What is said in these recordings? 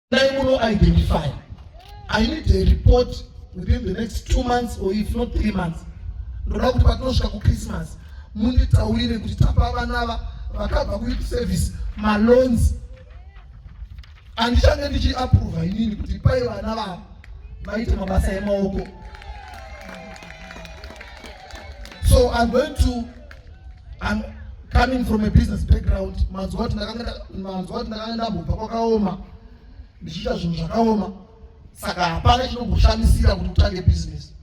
Dai muno identify. I need a report within the next 2 months or if not 3 months. Ndoda kuti patinosvika kuChristmas munditaurire kuti tapa vana vakabva kuyouth service maloans. Handichange ndichiapprova inini kuti pai vana vava vaite mabasa emaoko. So I'm coming from a business background. Manzwa kuti ndakanga ndambobva kwakaoma, ndichiita zvinhu zvakaoma, saka hapana chinomboshamisira kuti utange business.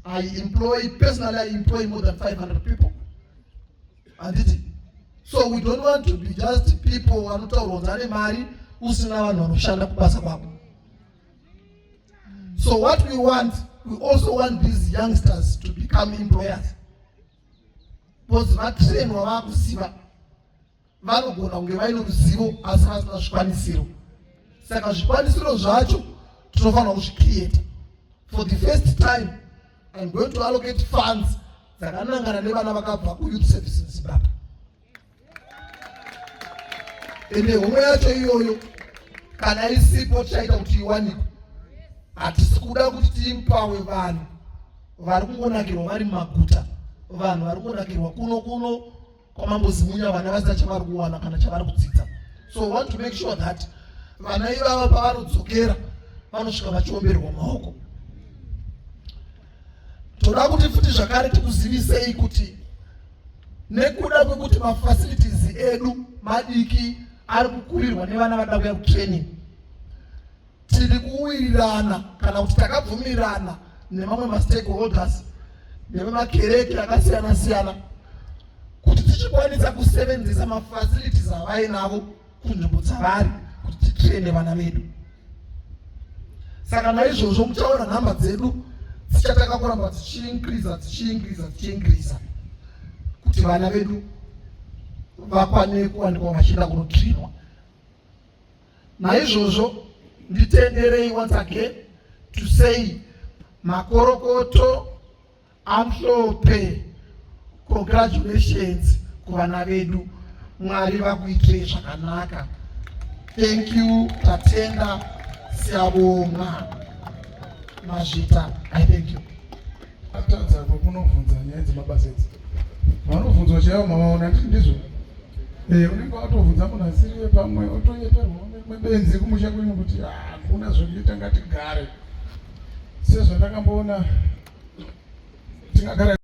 I employ, personally I employ more than 500 people, handiti? So we don't want to be just people vanotaurwa kunzi ane mari, usina vanhu vanoshanda kubasa kwako. So what we want, we also want these youngsters to become employers, because vatrainwa, vakuziva, vanogona kunge vaine ruzivo asi vasina zvikwanisiro. Saka zvikwanisiro zvacho tinofanira kuzvicreata. For the first time I'm going to allocate funds dzakanangana nevana vakabva kuyouth service in Zimbabwe. Ende homwe yacho iyoyo, kana isipo, tichaita kuti iwanikwe. Hatisi kuda kuti tiempower vanhu vari kungonakirwa vari mumaguta, vanhu vari kungonakirwa kuno kuno kwaMambozimunya, vana vasina chavari kuwana kana chavari kudzidza. So we want to make sure that vana ivava pavanodzokera vanosvika vachiomberwa maoko. Toda kuti futi zvakare tikuzivisei kuti nekuda kwekuti mafacilities edu madiki, ari kukurirwa nevana vada kuya kutraining, tiri kuwirirana kana kuti takabvumirana nemamwe mastakeholders nevemakereke akasiyana siyana kuti tichikwanisa kusevenzesa mafacilities avainavo kunzvimbo dzavari kuti titraine vana vedu. Saka naizvozvo muchaona nhamba dzedu dzichatanga kuramba dzichiincreasa, dzichiincreasa, dzichiincreasa kuti vana vedu vakwane kuwanikwa vachienda kunotrainwa. Naizvozvo nditenderei once again to say makorokoto amhlophe, congratulations kuvana vedu. Mwari vakuitirei zvakanaka. Thank you. Tatenda, siyabonga, mazvita. I thank you. Atadza kwekunobvunza nyaya dzemabasa idzi, vanobvunzwa chaivo mamaona, nditi ndizvo. Unenge watobvunza munhu asiriye, pamwe otonyeperwa nebenzi kumusha kwenyu kuti hakuna zvekuita, ngatigare sezvandakamboona tingagara.